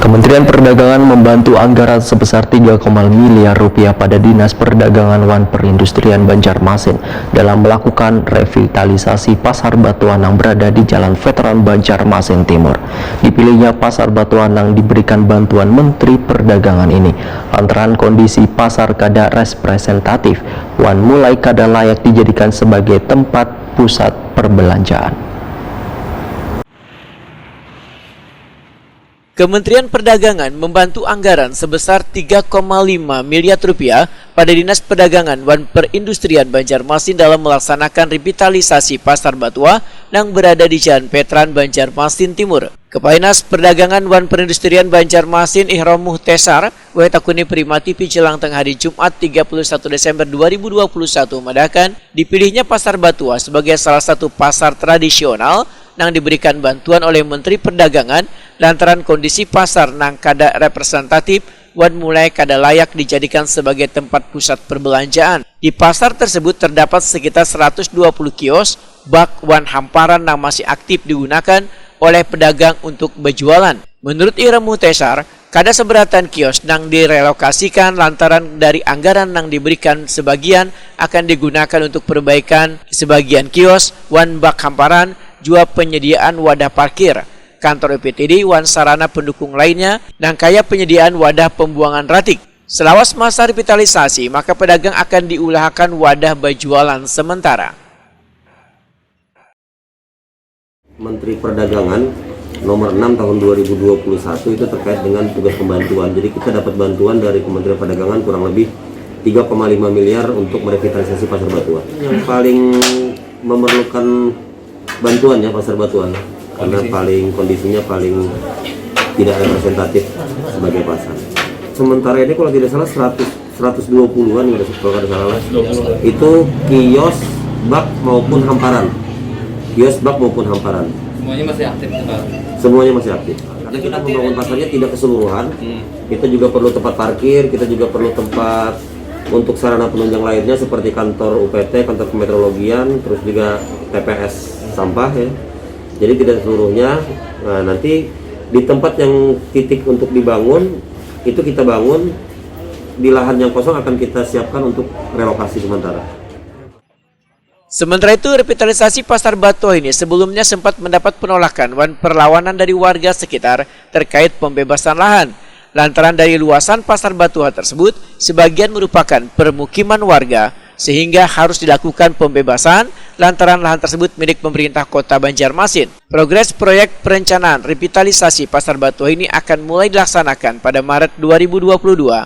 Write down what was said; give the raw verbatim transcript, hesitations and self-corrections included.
Kementerian Perdagangan membantu anggaran sebesar tiga koma miliar rupiah pada Dinas Perdagangan wan Perindustrian Banjarmasin dalam melakukan revitalisasi Pasar Batuan yang berada di Jalan Veteran Banjarmasin Timur. Dipilihnya Pasar Batuan yang diberikan bantuan Menteri Perdagangan ini lantaran kondisi pasar kada representatif wan mulai kada layak dijadikan sebagai tempat pusat perbelanjaan. Kementerian Perdagangan membantu anggaran sebesar tiga koma lima miliar rupiah pada Dinas Perdagangan wan Perindustrian Banjarmasin dalam melaksanakan revitalisasi Pasar Batua nang berada di Jalan Petran, Banjarmasin Timur. Kepala Dinas Perdagangan wan Perindustrian Banjarmasin, Ihrom Muhtesar, wae takuni Prima T V jelang tengah hari Jumat tiga puluh satu Desember dua ribu dua puluh satu, madahkan dipilihnya Pasar Batua sebagai salah satu pasar tradisional nang diberikan bantuan oleh Menteri Perdagangan lantaran kondisi pasar nang kada representatif wan mulai kada layak dijadikan sebagai tempat pusat perbelanjaan. Di pasar tersebut terdapat sekitar seratus dua puluh kios, bak, wan hamparan nang masih aktif digunakan oleh pedagang untuk berjualan. Menurut Ihrom Muhtesar, kada seberatan kios nang direlokasikan lantaran dari anggaran nang diberikan sebagian akan digunakan untuk perbaikan sebagian kios wan bak hamparan, jua penyediaan wadah parkir, kantor U P T D wan sarana pendukung lainnya nang kaya penyediaan wadah pembuangan ratik. Selawas masa revitalisasi, maka pedagang akan diulahakan wadah berjualan sementara. Menteri Perdagangan nomor enam tahun dua ribu dua puluh satu itu terkait dengan tugas pembantuan. Jadi kita dapat bantuan dari Kementerian Perdagangan kurang lebih tiga koma lima miliar untuk merevitalisasi Pasar Batuan. Yang paling memerlukan bantuan ya Pasar Batuan karena paling kondisinya paling tidak representatif sebagai pasar. Sementara ini kalau tidak salah seratus seratus dua puluhan kalau tidak salah itu kios bak maupun hamparan kios bak maupun hamparan semuanya masih aktif semuanya masih aktif karena kita membangun pasarnya tidak keseluruhan hmm. Kita juga perlu tempat parkir kita juga perlu tempat untuk sarana penunjang lainnya seperti kantor U P T kantor kemeteorologian terus juga T P S sampah ya jadi tidak seluruhnya nah, nanti di tempat yang titik untuk dibangun itu kita bangun di lahan yang kosong akan kita siapkan untuk relokasi sementara. Sementara itu, revitalisasi Pasar Batuah ini sebelumnya sempat mendapat penolakan wan perlawanan dari warga sekitar terkait pembebasan lahan. Lantaran dari luasan Pasar Batuah tersebut, sebagian merupakan permukiman warga, sehingga harus dilakukan pembebasan lantaran lahan tersebut milik pemerintah kota Banjarmasin. Progres proyek perencanaan revitalisasi Pasar Batuah ini akan mulai dilaksanakan pada Maret dua ribu dua puluh dua.